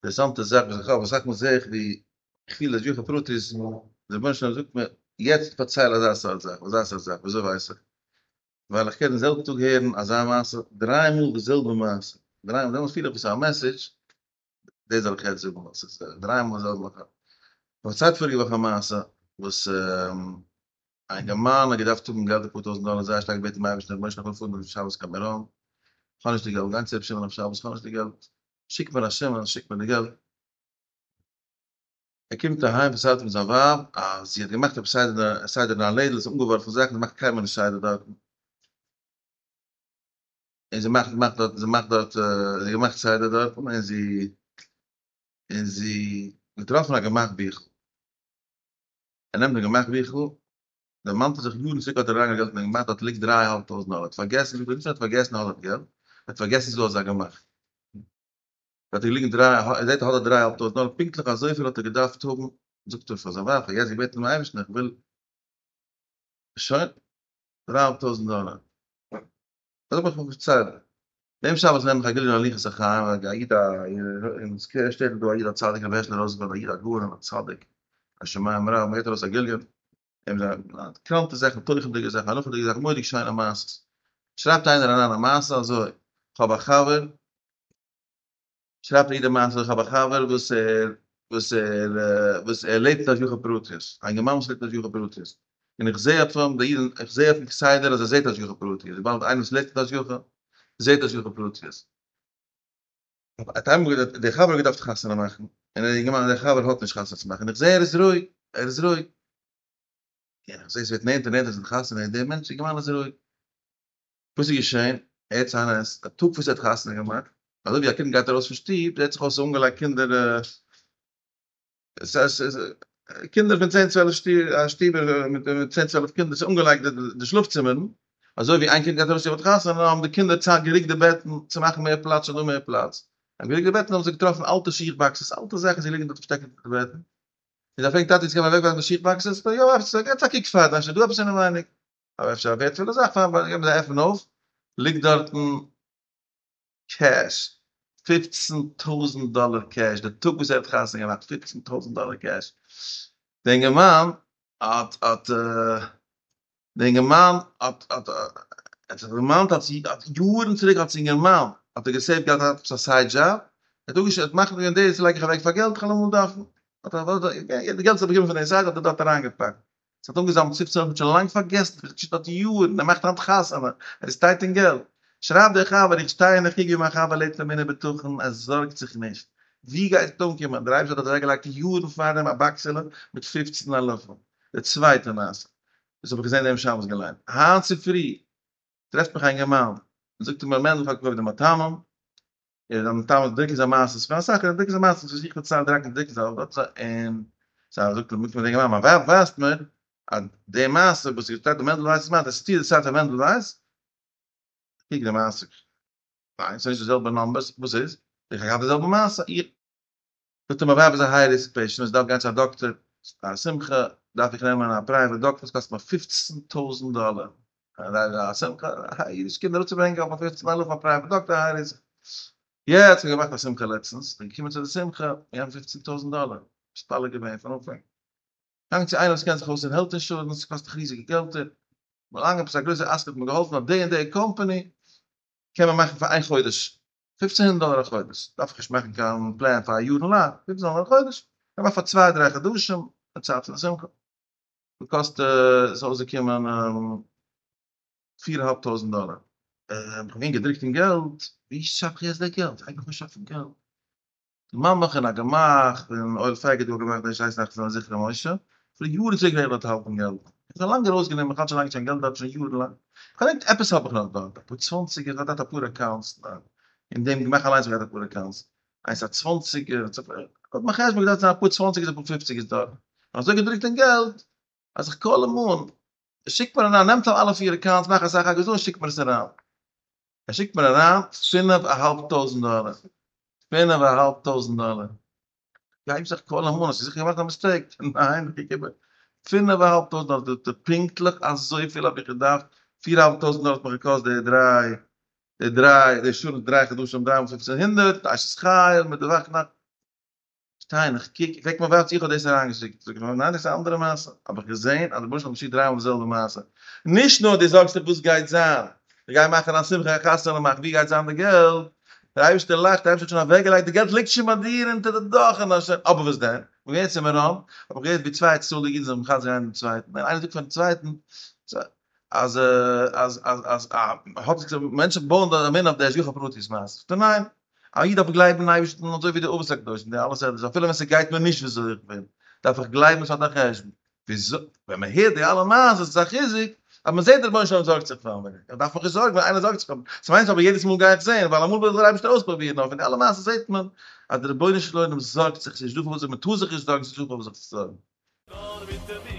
אינטערעסאנטע זאך וואס איך האב, אסאך מאל זעה איך ווי איך פיל אז השגחה פרטית, דער רבונו של עולם זאגט מיר, יעצט פארצייל אזא סארט זאך, אזא סארט זאך, וויאזוי ווייס איך? ווייל איך קען די זעלבע טאג הערן אזא מעשה, דריי מאל די זעלבע מעשה, דריי מאל, דעמאלטס פיל איך ווי ס'איז א message, דאס זאל איך יעצט זאגן, ווייל ס'איז דריי מאל די זעלבע זאך. פארציילט פאריגע וואך א מעשה, וואס א אינגערמאן האט געדארפט האבן געלט אפאר טויזנט דאלער, זייער שטארק געבעטן דעם אייבערשטן, רבונו של עולם איך וויל פארן אויף שבת קיין מירון, איך האב נישט די געלט, גיין צו רבי שמעון אויף שבת, איך האב נישט די געלט, שיק מיר א שמעון, שיק מיר די געלט. ער קומט אהיים פארציילט אים זיין ווייב אז זי האט געמאכט עפעס סדר סדר אין א לעדל, זי האט אנגעווארפן זאכן, זי מאכט קיינמאל נישט סדר דארטן, און זי מאכט מאכט דארט זי מאכט דארט זי האט געמאכט סדר דארטן און זי און זי געטראפן א גמח ביכל, ער נעמט די גמח ביכל, דערמאנט ער זיך יארן צוריק האט ער אריינגעלייגט געלט אין די גמח דארט ליגט דריי אהאלב טויזנט דאלער, ער האט פארגעסן, זאגט ער נישט ער האט פארגעסן ער האט דארט געלט, ער האט פארגעסן ס'איז דא אזא גמח. האט ער געליגן דריי, ער זעט ער האט דארט דריי אהאלב טויזנט דאלער, פונקטליך אזויפיל האט ער געדארפט האבן, זאגט ער פאר זיין ווייב, כ'האב יעצט געבעטן דעם אייבערשטן איך וויל, שוין, דריי אהאלב טויזנט דאלער. אזוי האב איך מיר פארציילט. דעם שבת נעם איך א גליון הליכות החיים, א איד א, אין סקווער שטעטל דא א איד א צדיק רבי הערשל ראזענפעלד א איד א גאון א צדיק, א שמים רב, מען געבט ארויס א גליון, אים זיין קראנטע זאכן, תוכנ'דיגע זאכן, הלכה'דיגע זאכן, מורא'דיג שיינע מעשות. שרייבט איינער אריין א מעשה אזוי, כ'האב א חבר, שרייבט א איד א מעשה, איך האב א חבר וואס ער, וואס ער, וואס ער לעבט השגחה פרטית, א אינגערמאן וואס לעבט השגחה פרטית, און איך זעה אויף אים, די איד, איך זעה אויף אים כסדר אז ער זעט השגחה פרטית, וויבאלד איינער וואס לעבט מיט השגחה, זעט השגחה פרטית. האט איינמאל געדארפט, דער חבר האט געדארפט חתונה מאכן, און דער אינגערמאן, דער חבר האט נישט חתונה צו מאכן, איך זעה ער איז רואיג, ער איז רואיג, און איך זעה עס ווערט נענטער נענטער צו די חתונה, און דער מענטש, אינגערמאן איז רואיג. וואס איז געשען? ער האט זיין א טאג וואס ער האט חתונה געמאכט, אזוי ווי א קינד גייט ארויס פון שטוב, זעט זיך אויס ס'איז אנגעלייגט קינדער, קינדער פון צען צוועלף שטיבער מיט צען צוועלף קינדער, ס'איז אנגעלייגט די שלאף צימערן, אזוי ווי איין קינד גייט ארויס יעמאלט חתונה האבן די קינדער צייט גערוקט די בעטן צו מאכן מער פלאץ שוין דא מער פלאץ, האבן גערוקט די בעטן האבן זיי געטראפן אלטע שיך boxes, אלטע זאכן זיי ליגן דארט פארשטעקט אונטער די בעטן, און זיי פרעגן טאטי צו קען מען אוועקווארפן די שיך boxes, זאגט ער יא אפשר, געבטס א קוק פאר דעם, אפשר איז דא עפעס אינעווייניג, אבער אפשר א ווערדפולע זאך פאר געבן זיי עפן אויף, ליגט דארטן קעש, פופצן טויזנט דאלער קעש, די טאג וואס ער האט חתונה געמאכט, פופצן טויזנט דאלער קעש, די אינגערמאן האט האט די אינגערמאן האט האט האט זיך דערמאנט אז יארן צוריק אלס אינגערמאן האט ער געסעיווט געלט עפעס א side job, ער האט אפגעשטעלט מאכן געווען דאס לייג איך אוועק פאר געלט איך וועל אמאל דארפן, האט ער די געלט וואס ער האט באקומען פון די side האט ער דארט אריינגעפאקט. ס'האט אנגעזאמלט פופצן אלף, מ'האט שוין לאנג פארגעסן, ס'איז שוין דארט יארן, ער מאכט היינט חתונה, ער איז tight אין געלט. שרייבט דער חבר, איך שטיי און איך קוק ווי מיין חבר לעבט אמונה בטחון, ער זארגט זיך נישט. ווי גייט עס אנקומען? דער אייבערשטער האט אוועקגעלייגט יארן פארדעם א באקסעלע מיט פופצן אלפים. די צווייטע מעשה, דאס האב איך געזען דעם שבת געליינט היינט צופרי, טרעפט מיך א אינגערמאן און זאגט מיר, מענדל, איך האב געקויפט די מטעמים, און זיין טעם איז דרוקן זיי מעשות פון אסאך און דרוקן זיי מעשות וואס איך פארצייל דרוקן דרוקן זיי אויף און זיי זאגט מיר מיט מיין ווייב ווייזט מיר אז די מעשה וואס איך שטייט מענדל ווייס איז מיינט אז ס'טוט די צייט פון מענדל ווייס קוק די מעשה ניין ס'איז נישט די זעלבע numbers וואס איז איך האב געהאט די זעלבע מעשה איך זאגט ער מיין ווייב איז א high risk patient זי דארף גיין צו א דאקטער א שמחה דארף איך נעמען א private דאקטער ס'קאסט מיר פופצן טויזנט דאלער א שמחה א אידיש קינד אראפצוברענגען אויף א פופצן אלף א private דאקטער high risk יעצט האב איך געמאכט א שמחה לעצטנס כ'בין געקומען צו די שמחה געגעבן פופצן טויזנט דאלער מתפלל געווען פון אנפאנג גאנג צו איינער וואס קען זיך אויס אין health insurance ס'קאסט דאך ריזיגע געלטער ווילאנג עפעס א גרויסע עסקן האט מיר געהאלפן אז די און די קאמפאני קען מען מאכן פאר איין חודש פופצן הונדערט דאלער א חודש, דארף איך נישט מאכן קיין plan פאר א יארן לאנג, פופצן דאלער א חודש, איך מאך פאר צוויי דריי חדשים, די צייט פון די שמחה, געקאסט איז אויסגעקומען פיר אהאלב טויזנט דאלער, איך בין געווען געדרוקט אין געלט, ווי שאף איך יעצט די געלט, איך גיי שאפן געלט, ממך אין א גמח פון אוהל פייגא דא געמאכט די שייס נאכט פון זכרון משה, פון יארן צוריק ווער האט האלטן געלט, איך האב לאנג ארויסגענומען, איך האלט שוין לאנג נישט קיין געלט דארט שוין יארן לאנג, איך געדענק עפעס האב איך נאך דארט, אפאר צוואנציגער, איך האב דארט אפאר accounts, אין דעם גמח אליינס האב איך געהאט אפאר accounts, איינס א צוואנציגער, לויט מיין חשבון געדארפט זיין אפאר צוואנציגערס אפאר פופציגערס דארט, און אזוי געדרוקט אין געלט, אז איך call אים אן, שיק מיר אריין, נעמט אלע פיר accounts, מאך אסאך הגז און שיק מיר עס אריין. ער שיקט מיר אריין פינף א האלב טויזנט דאלער, פינף א האלב טויזנט דאלער, גייב זיך call אים אן, האסט זיכער געמאכט א mistake, ניין איך קוק איבער, פינף א האלב טויזנט דאלער, זאגט ער, פונקטליך אזויפיל האב איך געדארפט, פיר א האלב טויזנט דאלער האט מיך געקאסט די דריי, די דריי, די insurance דריי חדשים דריי מאל פופצן הונדערט, אשת חיל מיט די וואכנאכט. שטיי און איך קוק, פרעגט מיין ווייב צו איך האב דאס אריינגעשיקט, זאג איך ניין דאס איז א אנדערע מעשה, האב איך געזען אז דער רבונו של עולם האט געשיקט דריי מאל די זעלבע מעשה, נישט נאר דו זארגסט דיך וואס גייט זיין, איך גיי מאכן א שמחה א חתונה מאכן, ווי גייט זיין די געלט, דער אייבערשטער לאכט, דער אייבערשטער האט שוין אוועקגעלייגט, די געלט ליגט שוין ביי דיר אונטער די דאך, און אבער וואס דען, מ'איז געווען צו מירון, האב איך געהערט ווי צוויי הצלה אידן זענען מחזק איינער דעם צווייטן, און איינער זאגט פארן צווייטן, אז אז אז אז האט זיך מענטשן בויען די אמונה אויף די השגחה פרטית מעשה, זאגט ער ניין, א איד דארף גלייבן אין אייבערשטן אזוי ווי די אבות הקדושים די אלע סדרות אפילו ווען ס'גייט מיר נישט וויאזוי איך וויל דארף איך גלייבן ס'האט א חשבון, וויאזוי ווען מ'הערט די אלע מעשות איז א חיזוק אז מ'זעט דער רבונו של עולם זארגט זיך פאר מיר, איך דארף מיך נישט זארגן ווייל איינער זארגט זיך פאר מיר, ס'מיינט נישט אבער יעדעס מאל גיי איך זען ווייל אמאל וויל זיך דער אייבערשטער אויספרובירן אבער פון די אלע מעשות זעט מען אז דער רבונו של עולם זארגט זיך, ס'איז נישט דא פארוואס מ'טאר זיך נישט זארגן ס'איז נישט דא פארוואס זיך צו זארגן. נאר מיט די.